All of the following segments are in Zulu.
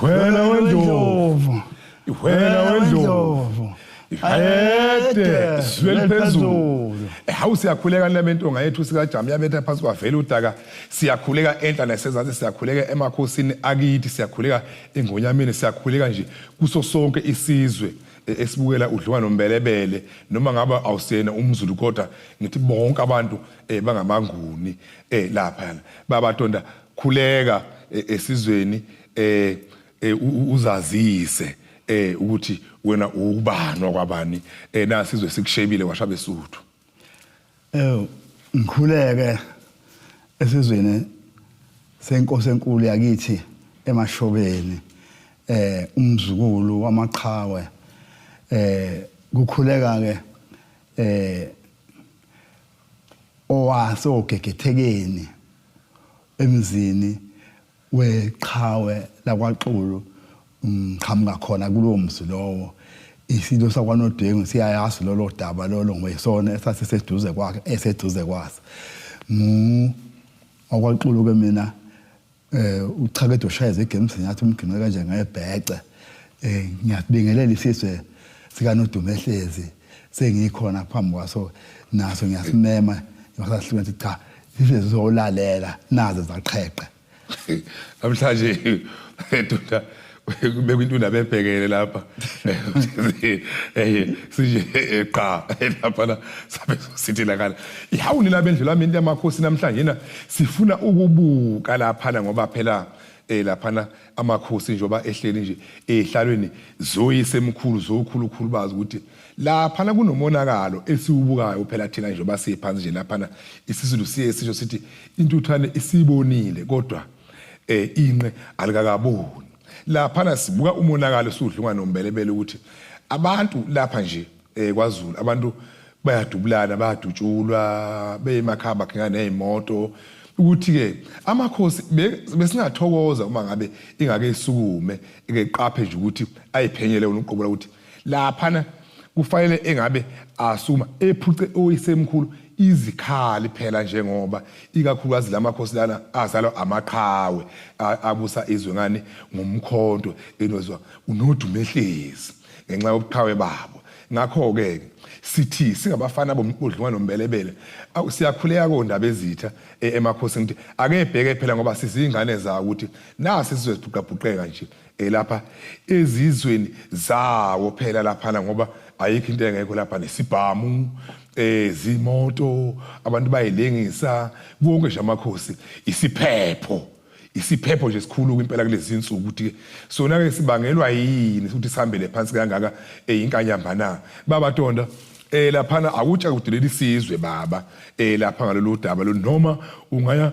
Ihwela wendlovu. Ihwela wendlovu. Ihayede zweli phezulu. Hawu siyakhuleka lementonga yethu sikaJamu yabetha phansi kwavela udaka. Siyakhuleka enhla nasezansi siyakhuleka emakhosini akithi siyakhuleka engonyameni siyakhuleka nje kuso sonke isizwe esibukela udliwa nombelebele noma ngaba awusiyena umZulu kodwa ngithi bonke abantu bangamanguni lapha baba Tonda khuleka esizweni uzazise ukuthi wena ubani wakwabani nasizwe sikushebile kwashabesuthu. Ngikhuleke esizweni senkosi enkulu yakithi emashobeni umzukulu wamaqhawe kukhuleka ke owasogegethekeni emzini weqhawe lakwaXulu ngiqhamuka khona kulowo mzi lowo isilo sakwaNodwengu siyayazi lolo daba lolo ngoba isona esasiseduze kwakhe eseduze kwaso ngu wakwaXulu ke mina uchakede ushayeza egemsini yathi umginqe kanje ngebhece ngiyasibingelela isizwe sikaNodumehlezi sengikhona phambi kwaso naso ngiyasimema ngisahlukene ukuthi cha isizwe sizolalela nazo zaqheqhe namhlanje ndoda kubekwa into nabebhekele lapha sinje qa lapha la sabe sithi la kana ihawu nina bendlu lami into yamakhosi namhlanje na sifuna ukubuka lapha ngoba phela laphana amakhosi njengoba ehleli nje ehlalweni zoyisemkhulu zokhulukhulu bazi ukuthi laphana kunomonakalo esiwubukayo phela thina njengoba siphansi nje laphana isiZulu siye sisho sithi intuthwane isibonile kodwa inqe alikakaboni laphana sibuka umonakalo sudlunga nombelebele ukuthi abantu lapha nje kwaZulu abantu bayadubulana bayadutshulwa beyemakhaya bakhinga nezimoto ukuthi ke amakhosi besingathokoza uma ngabe ingake isukume ike qaphe nje ukuthi ayiphenyele wona uqobo ukuthi laphana kufanele engabe asuma ephuce oyisemkhulu izikhali phela njengoba ikakhulukazi lamakhosi lana azalwa amaqhawe abusa izwe ngani ngomkhonto enozwa unodumehlezi ngenxa yobuqhawe babo. Ngakho-ke sithi singabafana bomqudlunga nombelebele siyakhuleka kondaba ezitha emakhosini ukuthi ake ebheke phela ngoba sizingane zawo ukuthi nasi isizwe sibhuqabhuqeka nje lapha ezizweni zawo phela laphana ngoba ayikho into engekho lapha nesibhamu zimoto abantu bayilengisa konke nje amakhosi isiphepho isiphepho nje sikhulu impela kulezi insuku ukuthi sona ke sibangelwa yini ukuthi sihambele phansi kangaka eyinkanyamba na baba Tonda laphana akutsha kudelela isizwe baba lapha ngalolu daba lo noma ungaya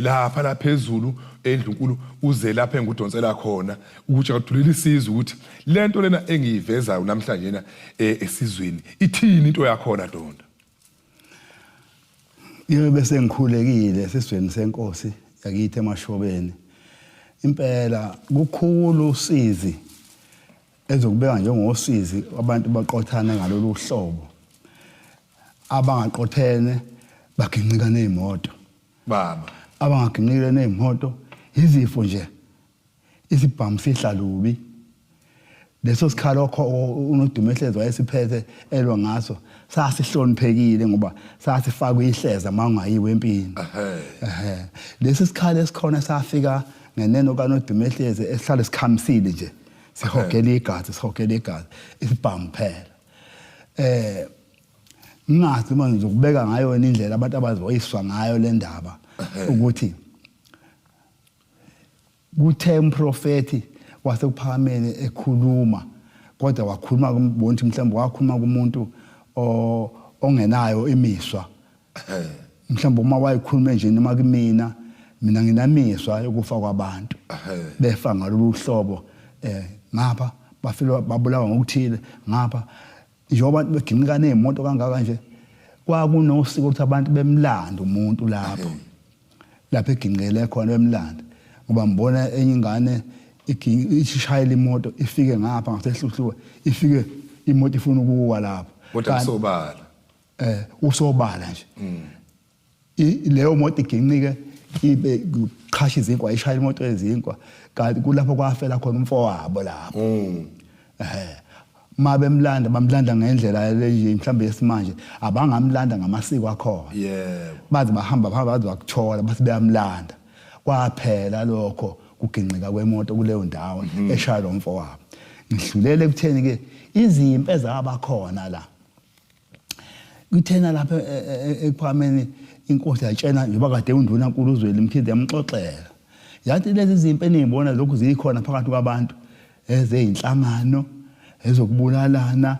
lapha la phezulu endlunkulu uze lapha engudonsela khona ukutsha kudelela isizwe ukuthi lento lena engiyivezayo namhlanje na esizweni ithini into yakhona Tonda. Yebo bese ngikhulekile esizweni senkosi yakithi emashobeni. Impela kukhulu usizi ezokubeka njengosizi abantu baqothane ngalolu hlobo. Abangaqothene baginqika nezimoto. Baba. Abangaginqikile nezimoto izifo nje isibhamu sihla lubi leso sikhalo uNodumehlezi wayesiphethe elwa ngaso sasihloniphekile ngoba sasifakwe ihleza mangayiwe empini ehe lesi sikhalo esikhona safika ngeneno kaNodumehlezi esihlale sikhamisile nje sihogela igazi sihogela igazi isibhamu phela ngingazi uma ngizokubeka ngayo indlela abantu abazoyiswa ngayo le ndaba ukuthi Kuthe umprofethi wasekuphakameni ekhuluma kodwa wakhuluma kumbona ukuthi mhlawumbe wakhuluma kumuntu ongenayo imiswa mhlawumbe uma wayekhulume nje noma kumina mina nginamiswa yokufa kwabantu befa ngalolu hlobo ngapha bafelwa babulawa ngokuthile ngapha njengoba abantu beginqika nezimoto kangaka nje kwakunosiko ukuthi abantu bemlanda umuntu lapho lapho eginqele khona bemlanda ngoba ngibona enye ingane ishayela imoto ifike ngapha ngasehluhluwe ifike imoto ifuna ukuwa lapho kodwa kusobala usobala nje leyo moto iginqike Ibe kuqhasha izinkwa, ishaya imoto yezinkwa, kanti kulapho kwafela khona umfowabo lapho. Ma bemlanda, bamlanda ngendlela le mhlambe yesimanje, abangamlanda ngamasiko akhona. Baze bahamba baze bakuthola, base beyamlanda. Kwaphela lokho kuginqika kwemoto kuleyo ndawo eshaya lo mfowabo. Ngidlulele kutheni ke izimpi ezabakhona la. Kuthena lapha ekuphakameni inkosi yatshena njengoba kade undunankulu uZweli Mkhize yamxoxela. Yathi lezi zimpi eniyibona lokhu zikhona phakathi kwabantu ezeyinhlangano ezokubulalana,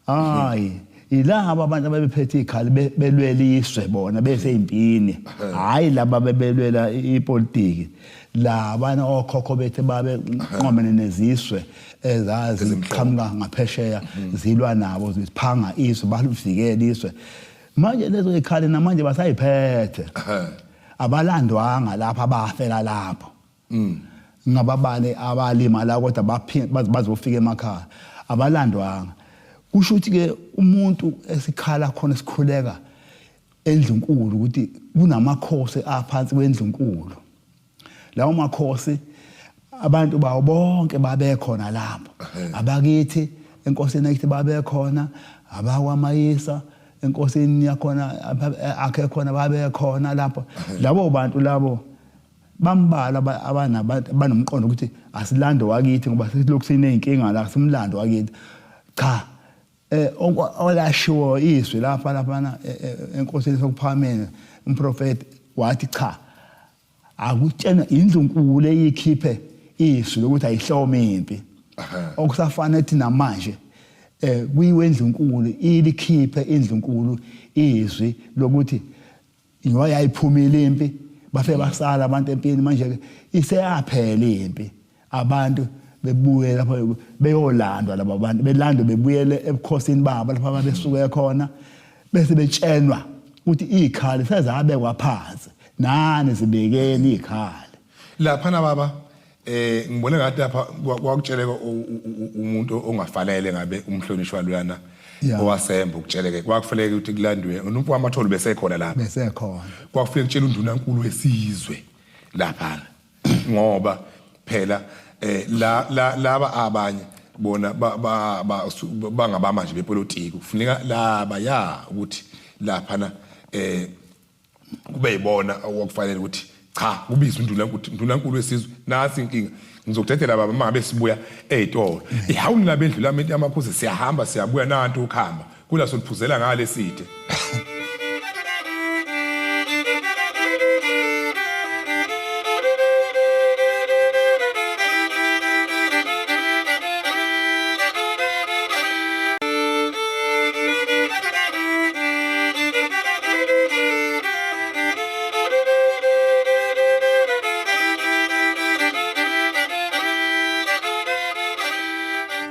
hayi ilaba abantu ababephethe ikhali belweliswe bona beseyimpini, hayi laba bebelwela ipolitiki, labana okhokho bethu babe nqomene neziswe ezaziqhamuka ngaphesheya zilwa nabo ziphanga izwe, balivikela izwe. Manje lezo zikhali namanje basayiphethe, abalandwanga lapha, abafela lapho. Ngababale abalima la kodwa bazofika emakhaya, abalandwanga. Kusho ukuthi ke umuntu esikhala khona sikhuleka endlunkulu ukuthi kunamakhosi aphansi kwendlunkulu. Lawo makhosi abantu bawo bonke babekhona lapho, abakithi enkosini yakithi babekhona, abakwaMayisa enkosini yakhona akhe khona babekhona lapho. Labo bantu labo bambalwa abanabantu abanomqondo ukuthi asilando wakithi ngoba sesilokhu sineyinkinga la, simlando wakithi. Cha, olashiwo izwi lapha laphana enkosini sokuphakameni, umprofeti wathi cha, akutshena indlunkulu eyikhiphe izwi lokuthi ayihlome impi. Okusafana ethi namanje kuyiwe indlunkulu ilikhiphe indlunkulu izwi lokuthi ngoba yayiphumile impi, bafike basala abantu empini. Manje ke iseyaphela impi, abantu bebuye lapho beyolandwa, laba bantu belandwe bebuyele ebukhosini babo lapho ababesuke khona, bese betshenwa ukuthi izikhali sezabekwa phansi, nani zibekeni izikhali laphana. Baba, ngibone ngathi lapha kwakutsheleka umuntu ongafanele ngabe umhlonishwa lwana owasembo ukutsheleke, kwakufanele ukuthi kulandwe umuntu wamatholo besekhona lapha, besekhona. Kwakufanele kutshela undunankulu wesizwe laphana, ngoba phela la laba abanye bona bangabama nje bepolitiki, kufuneka laba ya ukuthi laphana kube yibona okufanele ukuthi cha kubizwe undunankulu wesizwe, nasi inkinga. Ngizokudedela baba uma ngabe sibuya ey'tolo. Ihawu nina bendlu lami amakhosi, siyahamba siyabuya, nantu ukuhamba kula soliphuzela ngale side.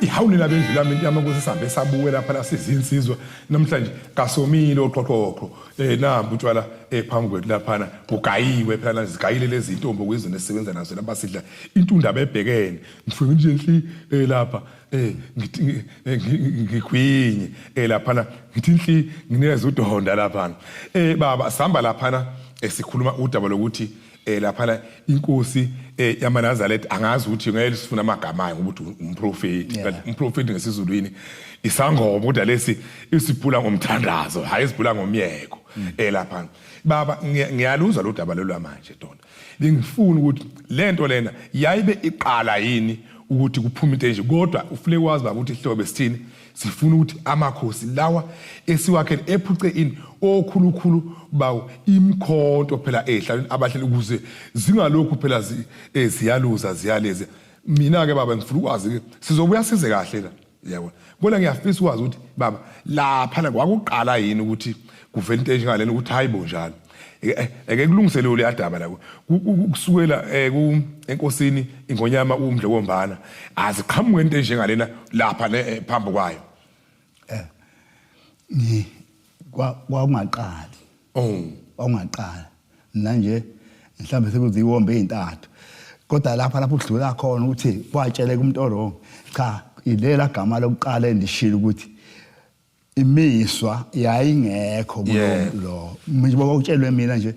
Ihawu nina bendlu lami into amakhosi, sihambe sabuke lapha la sizinsizwa namhlanje kasomile oqhoqhoqho, nambu utshwala phambi kwethu laphana kugayiwe phela, zigayile lezi intombi okuyizona esisebenza nazo lapha, sidla intunda bebhekene. Ngifike nje nhli lapha ngithi ngigwinye laphana, ngithi nhli nginikeza udonda laphana. Baba, sihamba laphana sikhuluma udaba lokuthi laphana inkosi yamaNazaretha, angazi ukuthi ngeke sifuna amagama ayo ngoba uthi umprofeti, kanti umprofeti ngesizulwini isangoma, kodwa lesi isibhula ngomthandazo, hayi isibhula ngomyeko. Laphana baba ngiyaluzwa lo daba lolu manje donda, bengifuna ukuthi lento lena yayibe iqala yini ukuthi kuphume into enje, kodwa ufune kwazi baba ukuthi ihlobo sithini, sifuna ukuthi amakhosi lawa esiwakhele ephuce ini okhulukhulu bawo imikhonto phela ehlalweni abahleli, ukuze zingalokhu phela ziyaluza ziyaleze. Mina ke baba ngifuna ukwazi ke, sizobuya size kahle la, yabo kodwa ngiyafisa ukwazi ukuthi baba lapha kwakuqala yini ukuthi kuvela into enjengalena, ukuthi hayibo njalo eke kulungiselwe le adaba la kusukela ku enkosini ingonyama uMdlokombana, aziqhamuke into enjengalena lapha phambi kwayo. Ngi kwakungaqali. Kwakungaqali mina nje mhlawumbe sekuziwombe ezintathu, kodwa lapha lapho udlula khona ukuthi kwatsheleka umuntu orong, cha, ilela gama lokuqala endishilo ukuthi imiswa yayingekho kulo lo. Manje ngoba utshelwe mina nje,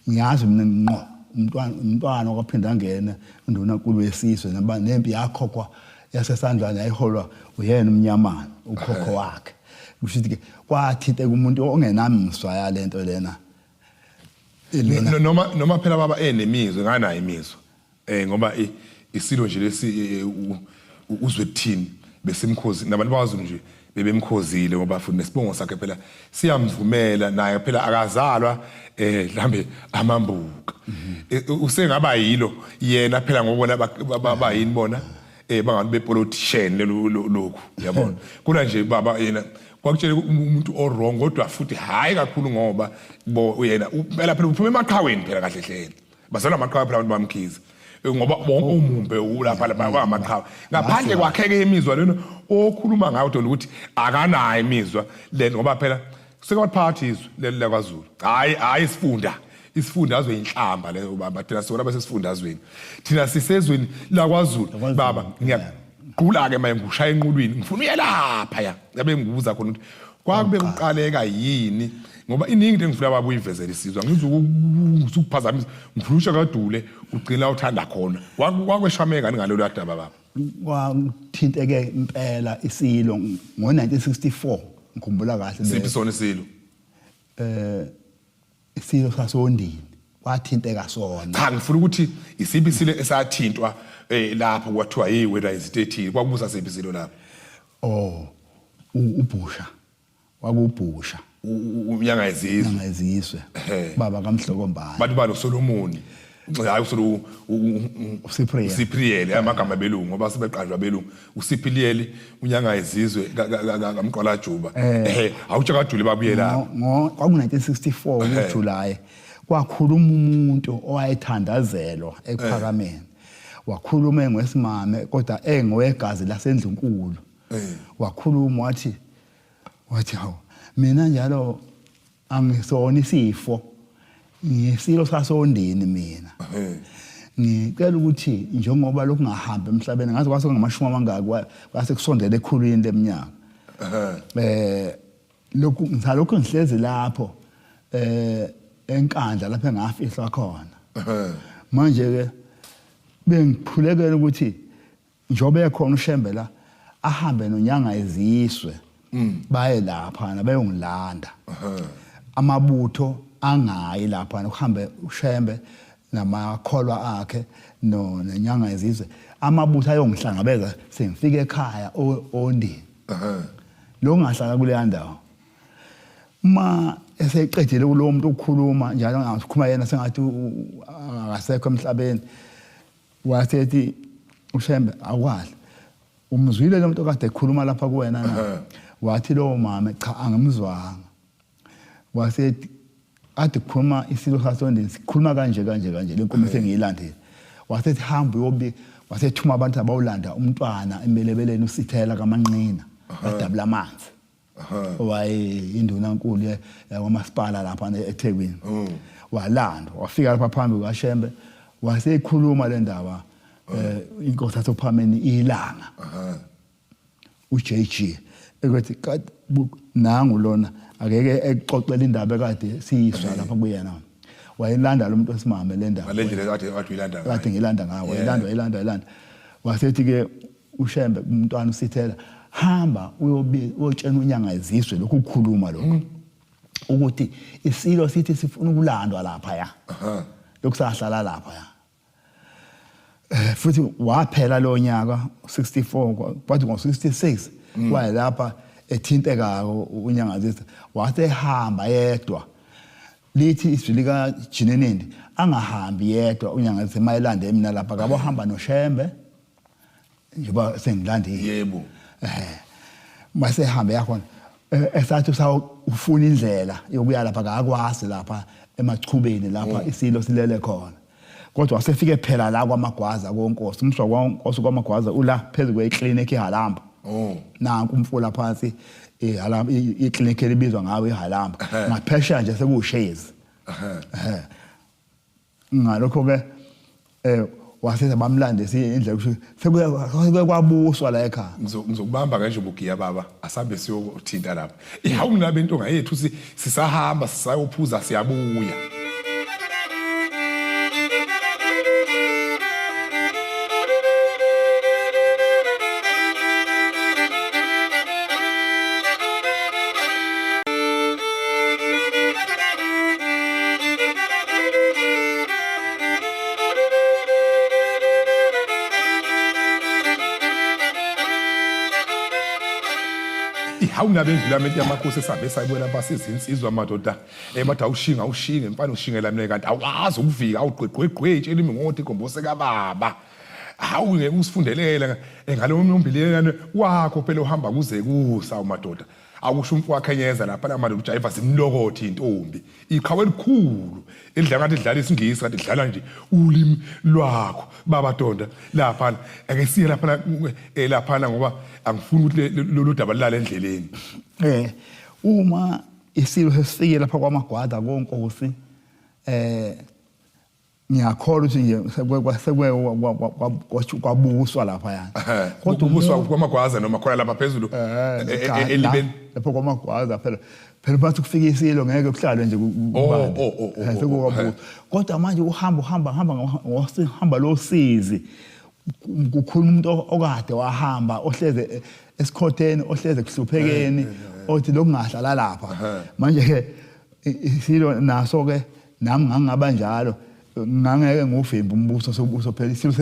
ngiyazi mina ngqo Umntwana kwaphinda angena undunankulu wesizwe, naba nempi yakhokhwa yasesandlwana yayiholwa uyena umnyamana ukhokho wakhe. Kusho ukuthi ke kwathinteka umuntu ongenamizwa yalento lena. Noma phela baba enemizwa, nganayo imizwa, ngoba isilo nje lesi, uzwe kuthini besimkhozi nabantu bakwaZulu nje bebemkhozile, ngoba futhi nesibongo sakhe phela siyamvumela naye, phela akazalwa mhlambe amambuka. Usengaba yilo yena phela ngobona bayini bona, bangabantu bepolitician lelo lokhu, yabona. Kuna nje baba yena kwakutshela umuntu o wrong, kodwa futhi hayi kakhulu, ngoba bo yena phela uphuma emaqhaweni phela kahle hle, bazalwa amaqhawe phela abantu bamkhize, ngoba wonke umumbe ulapha lapha kwamaqhawe, ngaphandle kwakheke imizwa lena okhuluma ngayo dona ukuthi akanayo imizwa le, ngoba phela sekaphakathi izwe leli lakwaZulu, hayi hayi, isifundazwe inhlamba leyo baba. Thina sona basesifundazweni, thina sisezweni lakwaZulu baba. Ngiyaqula ke manje, ngikushaya enqulwini, ngifuna uye lapha ya yabe ngibuza khona ukuthi kwakube kuqaleka yini, ngoba iningi into engifuna baba uyivezele isizwe, angizukuphazamisa, ngifuna ushakadule ugcina uthanda khona. Kwakweshameka ngalelo yadaba baba? Kwathinteke impela isilo ngo-1964, ngikhumbula kahle. Siphi sona isilo? Isilo sasondini kwathinteka sona. Cha, ngifuna ukuthi isiphi isilo esathintwa lapho kwathiwa hey wena izinto ethile, kwakubusa siphi isilo lapho? Oh, ubhusha, wakubhusha. Unyanga yezizwe. Nyanga yezizwe, baba kaMhlokombane. Bantu balo Solomoni, hayi usolo. uCyprian. uCyprian, amagama belungu ngoba sebeqanjwa belungu. uCyprian unyanga yezizwe kaMqwala Juba, awutshakadule babuye lapho. Ngo kwaku 1964 kuJuly kwakhuluma umuntu owayethandazelwa ekuphakameni, wakhuluma engwesimame kodwa engowegazi lasendlunkulu. Wakhuluma wathi hawu, mina njalo angisona isifo, ngisilo sasondini mina. Ngicela ukuthi njengoba lokhu ngahambi emhlabeni, ngaze kwase ngamashumi amangaki, kwase kusondela ekhulwini leminyaka, lokhu ngisalokhu ngihlezi lapho enkandla lapho engafihlwa khona. Manje ke bengikhulekela ukuthi njengoba ekhona uShembe la, ahambe nonyanga eziswe baye lapha bayongilanda, amabutho angayi lapha, kuhambe uShembe namakholwa akhe no nenyanga yezizwe, amabutho ayongihlangabeza sengifika ekhaya ondini. Lo ngahlala kuleya ndawo uma eseqedile kulowo muntu ukukhuluma njalo, ngakhuluma yena sengathi akasekho emhlabeni. Wasethi uShembe, "Awukwazi, umzwile lo muntu okade ekhuluma lapha kuwena na?" Wathi lowo mama, "Cha, angimzwanga." Wasethi, "Ade kukhuluma isilo sasondini, sikhuluma kanje kanje kanje, le nkomo sengiyilandile." Wasethi, "Hamba uyobi." Wasethuma abantu abawulanda umntwana embelebeleni usithela kamanqina badabula amanzi, owaye indunankulu yakwamasipala lapha eThekwini. Walandwa, wafika lapha phambi kukaShembe, waseyikhuluma le ndaba. Inkosi yasophameni ilanga uJG ekuthi nangu lona akeke exoxela indaba ekade siyiswa lapha kuyena. Wayelanda lo muntu wesimame le ndaba. Ngale ndlela kade uyilanda ngayo. Kade ngilanda ngayo. Wayilanda, wayilanda, wayilanda. Wasethi ke uShembe umntwana usithela, "Hamba uyobi uyotshena unyanga izizwe lokhu ukukhuluma lokho, ukuthi isilo sithi sifuna ukulandwa lapha ya lokhu sahlala lapha ya." Futhi waphela lo nyaka 64, kwathi ngo-66 wayelapha ethinteka unyangazisa, wase ehamba yedwa. Lithi izwi lika Jinenindi angahambi yedwa unyangazisa mayelande mina lapha, kabo hamba noShembe njengoba sengilandile. Mase ehambe yakhona, esathi ufuna indlela yokuya lapha, akakwazi lapha emachubeni lapha isilo silele khona, kodwa wasefike phela la kwamagwaza konkosi, umswa kwankosi kwamagwaza ula phezu kweclinic iHalamba. Nanku umfula phansi, iHalamba, iclinic elibizwa ngawo iHalamba, ngaphesheya nje sekuwushezi. Ngalokho ke wasese bamlandisa indlela kusho sekuye kwabuswa la ekhaya. Ngizokubamba kanje ubugiya baba, asambe siyothinta lapha. Hawu mina bentonga yethu, sisahamba sisayophuza, siyabuya. Hawu nabendlula menti yamakhosi esabe sayibona lapha sizinsizwa madoda. Eh bathi awushinga awushinge mfana ushingela mina kanti awazi ukuvika awugqwegqwegqwe tshela imingodi gombose kababa. Hawu ngeke usifundelele ngalo mnombilelane wakho phela uhamba kuze kusa madoda. Akusho umfo wakhenyeza lapha la madoda ujayiva simlokothi intombi. Iqhawe elikhulu elidlala ngathi idlala isingisi kanti idlala nje ulimi lwakho baba Donda lapha ake siye lapha eh, laphana ngoba angifuni ukuthi lolu daba lilale endleleni. Eh uma isilo sesifike lapha kwamagwada konkosi eh ngiyakholwa ukuthi nje sekwe kwabuswa lapha yani kodwa ubuswa kwamagwaza noma khona lapha phezulu eh, e, e, e, elibeni lapho kwamagwaza phela phela bathi kufika isilo ngeke kuhlalwe nje oh, oh, oh, sekukwabuswa kodwa manje uhamba uhamba hamba hamba losizi kukhuluma umuntu okade wahamba ohleze esikhotheni ohleze kuhluphekeni othi lokungahlala lapha manje ke isilo naso ke nami ngangingaba njalo ngangeke nguvimbe umbuso sobuso phela isilo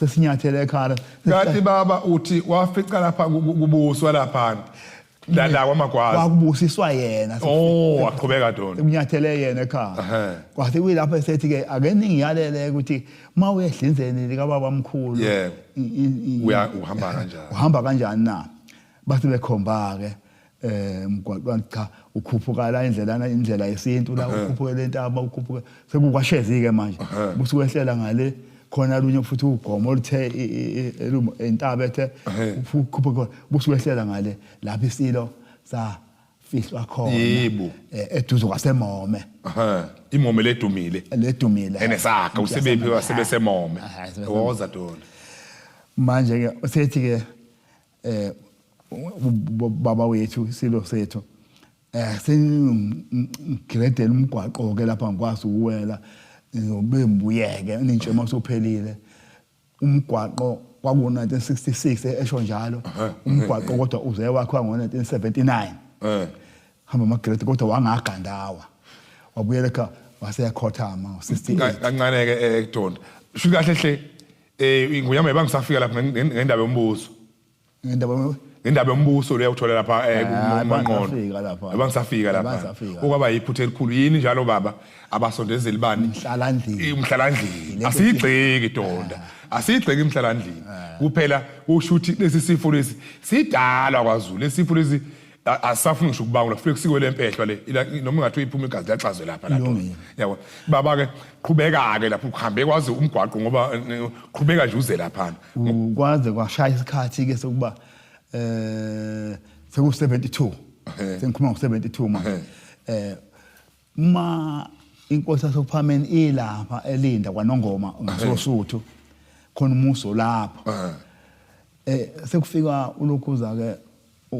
sesinyathele ekhala kanti baba uthi wafica lapha kubuswa lapha la la kwamagwaza kwakubusiswa yena oh waqhubeka dona sekunyathele yena ekhaya kwase kuyilapho esethi ke ake ningiyalele ukuthi uma uyehlinzeni likababa mkhulu yebo uya uhamba kanjani uhamba kanjani na base bekhomba ke eh umgwaqo cha ukhuphuka la indlelana indlela yesintu la ukhuphuke le ntaba ukhuphuke sekukwashezi ke manje busukwehlela ngale khona lunye futhi ugomo oluthe intaba ethe ukhuphuke busukwehlela ngale lapho isilo sa fihlwa khona yebo eh, eduze kwasemome imome ledumile ledumile enesakha usebephi wasebesemome woza dona manje ke usethi ke eh baba wethu silo sethu eh sengigredela umgwaqo ke lapha ngikwazi ukuwela ngizobe ngibuyeke nintshema usuphelile umgwaqo kwaku-1966 esho njalo umgwaqo kodwa uze wakhiwa ngo-1979 eh. hamba amagrade kodwa wangagandawa wabuyela ekhaya waseyakhothama ngo-68 kancane-ke eh, kudonda shuthi kahle hle Eh ingonyama yabangisafika lapha ngendaba yombuso. Ngendaba ngendaba yombuso leyo uthola lapha eh kumanqondo. Lapha. Abangisafika lapha. Okwaba yiphutha elikhulu yini njalo baba abasondezeli bani? Umhlalandlini. Umhlalandlini. Asiyigxeki donda. Asiyigxeki imhlalandlini. Kuphela usho ukuthi lesi sifo lesi sidalwa kwaZulu. Lesi sifo lesi asafuni ngisho ukubangula kufike kusikwe lempehlwa le noma ungathi uyiphuma igazi liyaxazwe lapha lapho yabo baba ke qhubeka ke lapho uhambe kwazi umgwaqo ngoba eh, qhubeka nje uze lapha kwaze kwashaya isikhathi ke sokuba eh seku 72 sengikhuluma ngo 72 manje eh uma inkosi yasokuphameni ilapha elinda kwanongoma ngasosuthu khona umuso lapho eh sekufika ulokhuza ke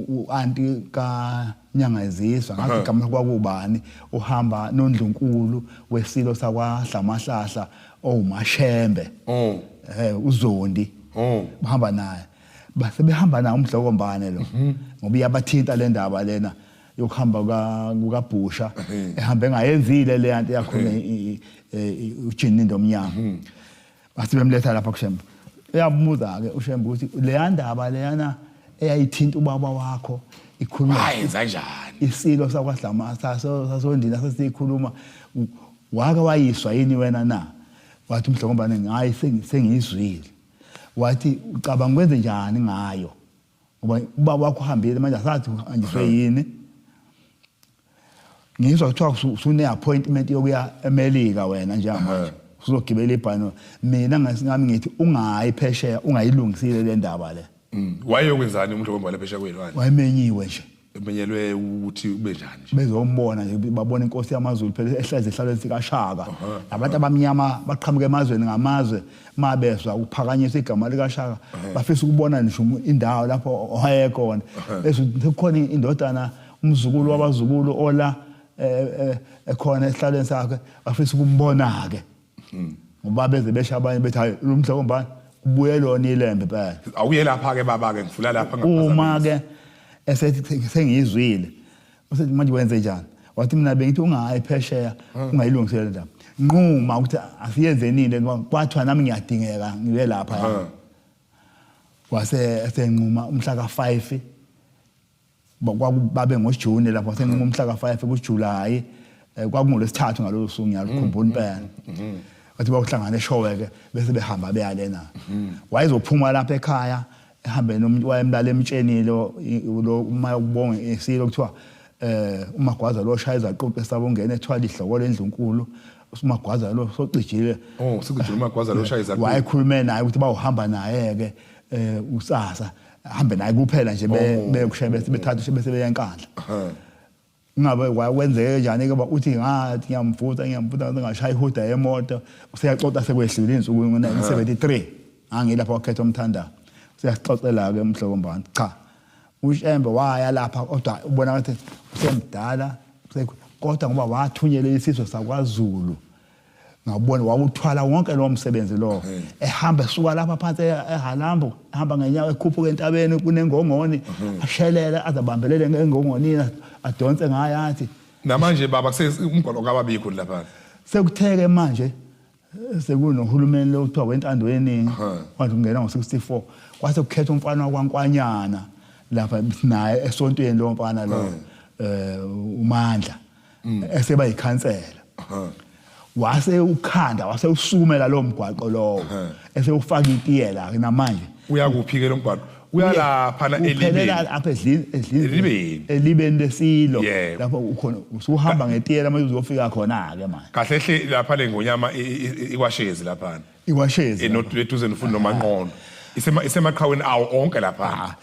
u-anti kaNyangayiziswa ngathi igama kwakubani uhamba nondlunkulu wesilo sakwaDlamahlahla owumashembe oh eh uZondi oh bahamba naye base behamba naye umdlokombane lo mhm. ngoba iyabathinta le ndaba lena yokuhamba kukaBhusha ehambe engayenzile le yanto yakhona ujinindo omnyama mhm. Bathi bemletha lapha kuShembe. Uyabuza-ke uShembe ukuthi leya ndaba leyana eyayithinta ubaba wakho ikhuluma wayenza njani isilo sakwaDlama sasondini sasikhuluma wake wayiswa yini wena na wathi umhlokombane ngayi sengiyizwile wathi ucabanga kwenze njani ngayo ngoba ubaba wakho uhambile manje asathi uhanjiswe yini ngizwa kuthiwa usune-appointment yokuya emelika wena njengamanje usuzogibela ibhano mina ngasingami ngithi ungayi phesheya ungayilungisile le ndaba le mm. wayeyokwenzani umuntu okwembala phesheya kwelwandle wayemenyiwe nje emenyelwe ukuthi ube njani nje bezombona nje babona inkosi yamaZulu phela ehlezi ehlalweni sikaShaka nabantu abamnyama baqhamuka emazweni ngamazwe mabezwa ukuphakanyiswa igama likaShaka bafisa ukubona nje indawo lapho wayekhona bese kukhona indodana umzukulu wabazukulu ola eh, eh, ekhona esihlalweni sakhe bafisa ukumbona ke hmm. ngoba beze besha abanye bethi hayi lo mhlawumbe kubuye lona ilembe phela awuye lapha ke baba ke ngifula lapha uma ke esethi sengiyizwile usethi manje wenze njani wathi mina bengithi ungayi phesheya hmm. ungayilungisela ndaba nquma ukuthi asiyenze nini kwathiwa nami ngiyadingeka ngibe lapha hmm. wase esenquma umhla ka-5 Kwakubabe ngoJune lapho sengumhla ka5 kuJuly, kwakungolwesithathu ngalolu suku, ngiyalukhumbula impela. Wathi bayohlangana eshowe ke, bese behamba beya lena. Wayezophuma lapha ekhaya ehambe nomuntu wayemlala emtshenile lo, uma ukubonga isilo kuthiwa uMagwaza lo shaya izaquphe esabongena ethwala ihloko lendlunkulu, uMagwaza lo socijile. Oh, sikucijile uMagwaza lo shaya izaquphe. Wayekhulume naye ukuthi bawuhamba naye ke usasa hambe naye kuphela nje, beyokushaya bese bethatha bese beya eNkandla. Ngabe kwenzeke kanjani ke? Uthi ngathi ngiyamvusa, ngiyamvusa, ngashaya ihuda yemoto, useyaxoxa sekwehlule insuku ngo-1973 angilapha wakhetha umthandazo. Useyasixoxela ke umhlokombane, cha, uShembe waya lapha, kodwa ubona ukuthi usemdala, kodwa ngoba wathunyelwe isizwe sakwaZulu, ngabona wawuthwala wonke lowo msebenzi lo, ehamba esuka lapha phansi eHalambo, ehamba ngenyawo, ekhuphuka entabeni kunengongoni, ashelele azabambelele ngengongonini, adonse ngayo, athi Namanje baba kuse umgwaqo kababikho lapha. Sekutheke manje sekunohulumeni lo kuthiwa wentando yeningi, wathi ungena ngo-64, kwase kukhethwa umfana wakwaNkwanyana lapha naye esontweni, lo mfana lo uMandla, eseba yikhansela, wase ukhanda wase usukumela lo mgwaqo lowo, esewufaka itiyela ke namanje. Uyakuphi ke lo mgwaqo? Uyalapha na elibeni? Uphelela apha edlini edlini. Elibeni. Elibeni lesilo. Yebo. Lapho ukhona usuhamba ngetiyela manje, uzofika khona ke manje. Kahle hle lapha le ngonyama ikwashezi lapha. Ikwashezi. Enoduze nofuna noManqono. Isemaqhaweni awo onke lapha.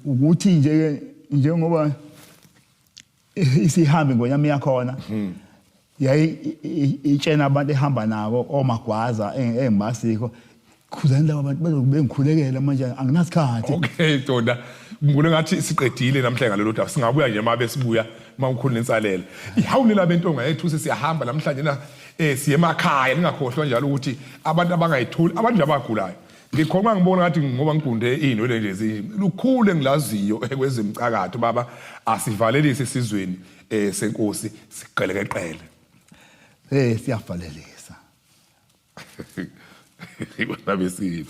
Ukuthi nje njengoba isihambi ngonyama yakhona yayi itshena abantu ehamba nabo omagwaza engimasiko, khuzani laba bantu bazobe bengikhulekela manje, anginasikhathi. Okay Donda, ngibone ngathi siqedile namhlanje ngalolu daba. Singabuya nje mabe sibuya uma ukhulu nensalela. Ihawule labentonga yethu, siyahamba namhlanje na siye emakhaya. Ningakhohlwa njalo ukuthi abantu abangayitholi, abantu nje abagulayo. Ngikhona ngibona ngathi ngoba ngigunde izinwele nje lukhulu engilaziyo kwezemcakatho baba, asivalelise esizweni senkosi siqelekeqele. Siyavalelisa. Ikona besilo.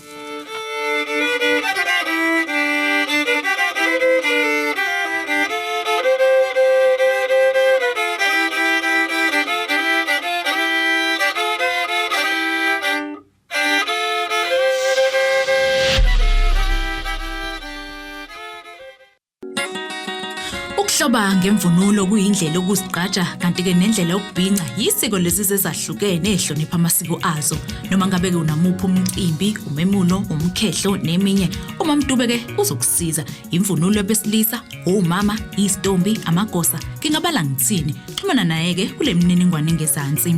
Ukuhloba ngemvunulo kuyindlela yokuzigqaja, kanti-ke nendlela yokubhinca yisiko lezizwe ezahlukene ezihlonipha amasiko azo. Noma ngabe-ke unamuphi umcimbi, umemulo, umkhehlo neminye, uMamDube-ke uzokusiza. Imvunulo yabesilisa, omama, izitombi, amagosa, ngingabala ngithini. Xhumana naye-ke kule mininingwane engezansi.